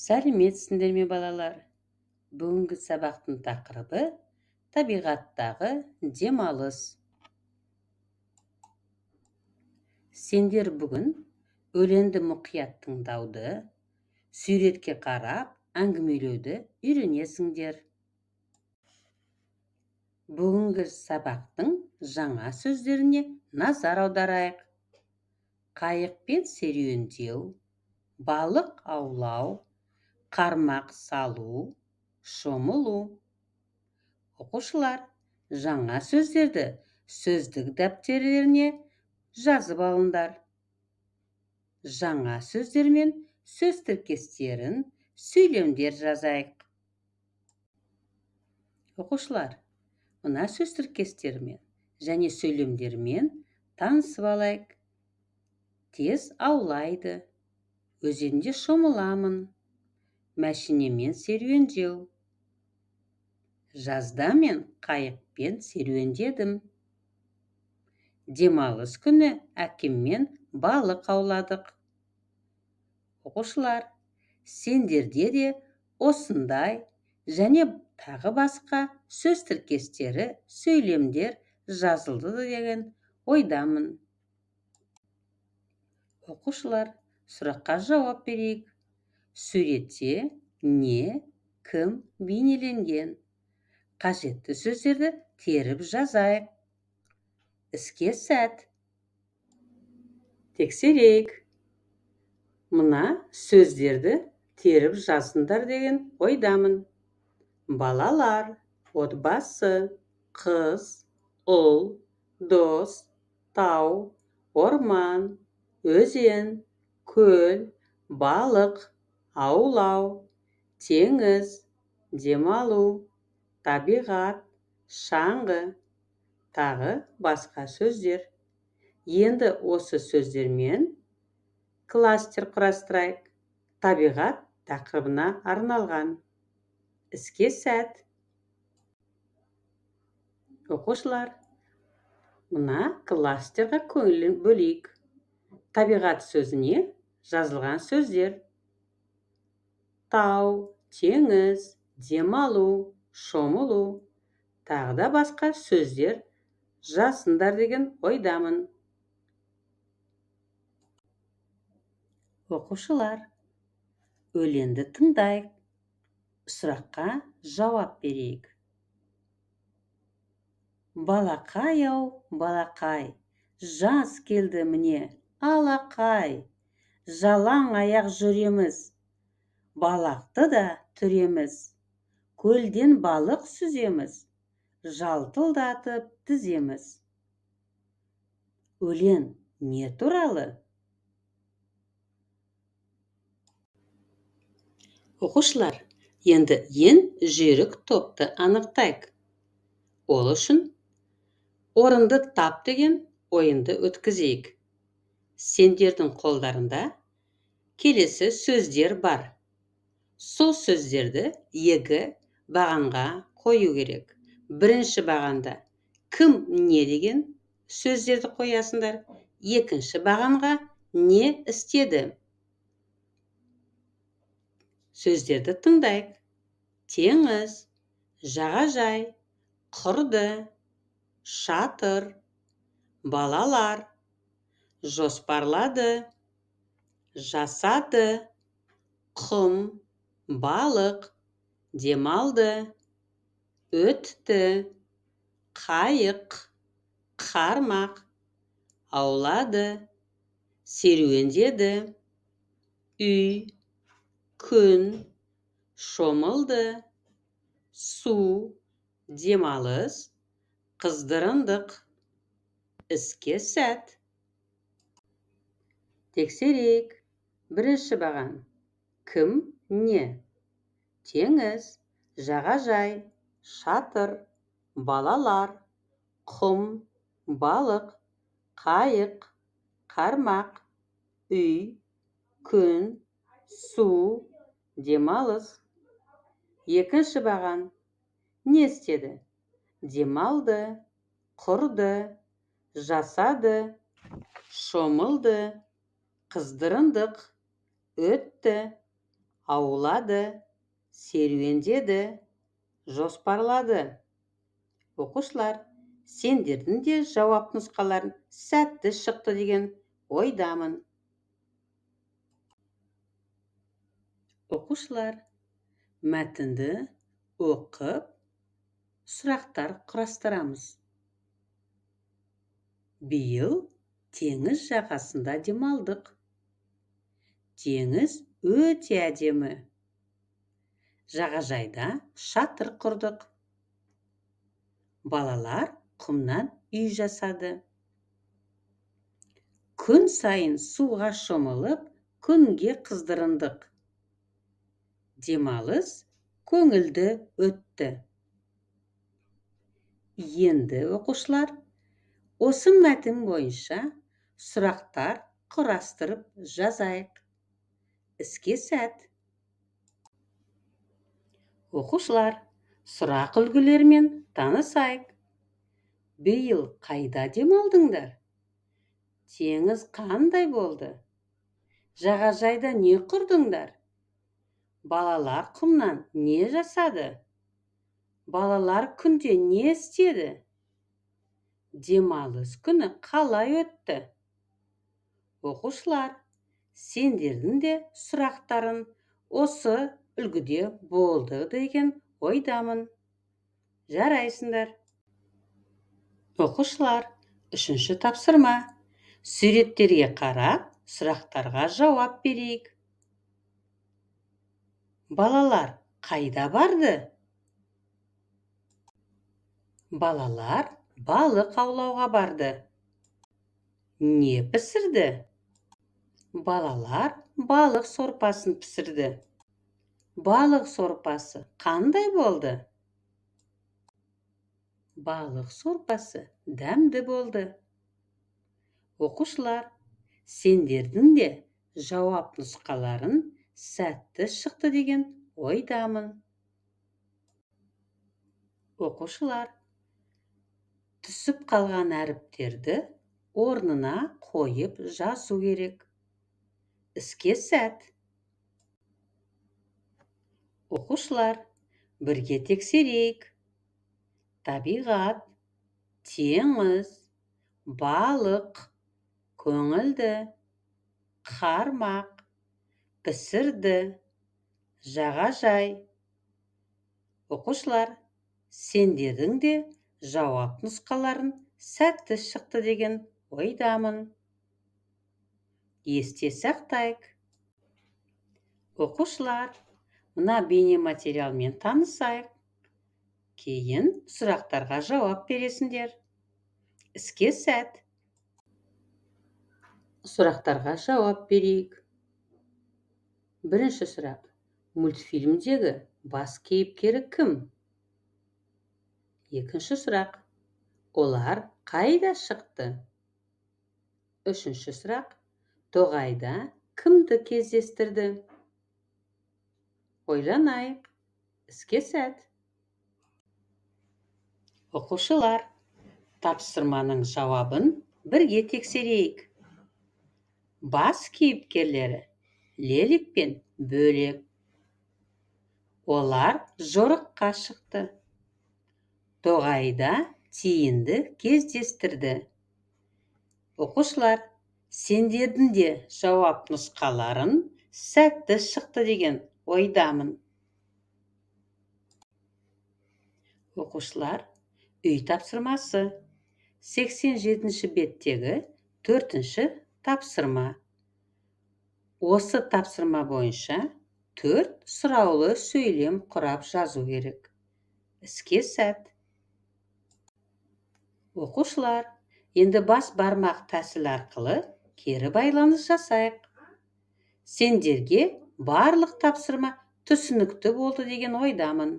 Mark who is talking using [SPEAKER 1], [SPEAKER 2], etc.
[SPEAKER 1] Сәлеметсіңдер ме, балалар! Бүгінгі сабақтың тақырыбы: табиғаттағы демалыс. Сендер бүгін өлеңді мұқият тыңдауды, суретке қарап әңгімелеуді үйренесіңдер. Бүгінгі сабақтың жаңа сөздеріне назар аударайық. Қайықпен серуендеу, балық аулау, қармақ салу, шомылу. Оқушылар, жаңа сөздерді сөздік дәптерлеріне жазып алыңдар. Жаңа сөздермен сөз тіркестерін, сөйлемдер жазайық. Оқушылар, мына сөз тіркестерімен және сөйлемдермен танысып алайық. Тез аулайды, өзенде шомыламын, мәшинемен серуендеу. Жазда мен қайықпен серуендедім. Демалыс күні әкеммен балық ауладық. Оқушылар, сендерде де осындай және тағы басқа сөз тіркестері, сөйлемдер жазылды деген ойдамын. Оқушылар, сұраққа жауап берейік. Суретте не, кім бейнеленген? Қажетті сөздерді теріп жазайық. Іске сәт! Тексерейік. Мына сөздерді теріп жазсыңдар деген ойдамын. Балалар, отбасы, қыз, ұл, дос, тау, орман, өзен, көл, балық аулау, теңіз, демалу, табиғат, шаңғы, тағы басқа сөздер. Енді осы сөздермен кластер құрастырайық. Табиғат тақырыбына арналған. Іске сәт! Оқушылар, мына кластерға көңіл бөлейік. Табиғат сөзіне жазылған сөздер: тау, теңіз, демалу, шомылу, тағы да басқа сөздер жазсыңдар деген ойдамын. Оқушылар, өлеңді тыңдайық, сұраққа жауап берейік. Балақай-ау, балақай, жаз келді міне, алақай. Жалаң аяқ жүреміз, балақты да түреміз. Көлден балық сүземіз, жалтылдатып тіземіз. Өлең не туралы? Оқушылар, енді ең жүйрік топты анықтайық. Ол үшін орынды тап деген ойынды өткізейік. Сендердің қолдарында келесі сөздер бар. Сол сөздерді екі бағанға қою керек. Бірінші бағанда кім, не деген сөздерді қоясыңдар. Екінші бағанға не істеді? Сөздерді тыңдайық. Теңіз, жағажай, құрды, шатыр, балалар, жоспарлады, жасады, құм, балық, демалды, өтті, қайық, қармақ, аулады, серуендеді, үй, күн, шомылды, су, демалыс, қыздырындық. Іске сәт! Тексерейік. Бірінші баған: кім, не? Теңіз, жағажай, шатыр, балалар, құм, балық, қайық, қармақ, үй, күн, су, демалыс. Екінші баған: не істеді? Демалды, құрды, жасады, шомылды, қыздырындық, өтті, Аулады, серуендеді, жоспарлады. Оқушылар, сендердің де жауап нұсқаларың сәтті шықты деген ойдамын. Оқушылар, мәтінді оқып, сұрақтар құрастырамыз. Биыл теңіз жағасында демалдық. Теңіз өте әдемі. Жағажайда шатыр құрдық. Балалар құмнан үй жасады. Күн сайын суға шомылып, күнге қыздырындық. Демалыс көңілді өтті. Енді, оқушылар, осы мәтін бойынша сұрақтар құрастырып жазайық. Іске сәт! Оқушылар, сұрақ үлгілерімен танысайық. Биыл қайда демалдыңдар? Теңіз қандай болды? Жағажайда не құрдыңдар? Балалар құмнан не жасады? Балалар күнде не істеді? Демалыс күні қалай өтті? Оқушылар, сендердің де сұрақтарың осы үлгіде болды деген ойдамын. Жарайсыңдар. Оқушылар, үшінші тапсырма. Суреттерге қарап, сұрақтарға жауап берейік. Балалар қайда барды? Балалар балық аулауға барды. Не пісірді? Балалар балық сорпасын пісірді. Балық сорпасы қандай болды? Балық сорпасы дәмді болды. Оқушылар, сендердің де жауап нұсқаларың сәтті шықты деген ойдамын. Оқушылар, түсіп қалған әріптерді орнына қойып жазу керек. Іске сәт! Оқушылар, бірге тексерейік. Табиғат, теңіз, балық, көңілді, қармақ, пісірді, жағажай. Оқушылар, сендердің де жауап нұсқаларың сәтті шықты деген ойдамын. Есте сақтайық. Оқушылар, мына бейнематериалмен танысайық. Кейін сұрақтарға жауап бересіңдер. Іске сәт! Сұрақтарға жауап берейік. Бірінші сұрақ. Мультфильмдегі бас кейіпкері кім? Екінші сұрақ. Олар қайда шықты? Үшінші сұрақ. Тоғайда кімді кездестірді? Ойланайық. Іске сәт! Оқушылар, тапсырманың жауабын бірге тексерейік. Бас кейіпкерлері Лелик пен Бөлек. Олар жорыққа шықты. Тоғайда тиінді кездестірді. Оқушылар, сендердің де жауап нұсқаларың сәтті шықты деген ойдамын. Оқушылар, үй тапсырмасы. 87-ші беттегі 4-ші тапсырма. Осы тапсырма бойынша 4 сұраулы сөйлем құрап жазу керек. Іске сәт! Оқушылар, енді бас бармақ тәсілі арқылы кері байланыс жасайық. Сендерге барлық тапсырма түсінікті болды деген ойдамын.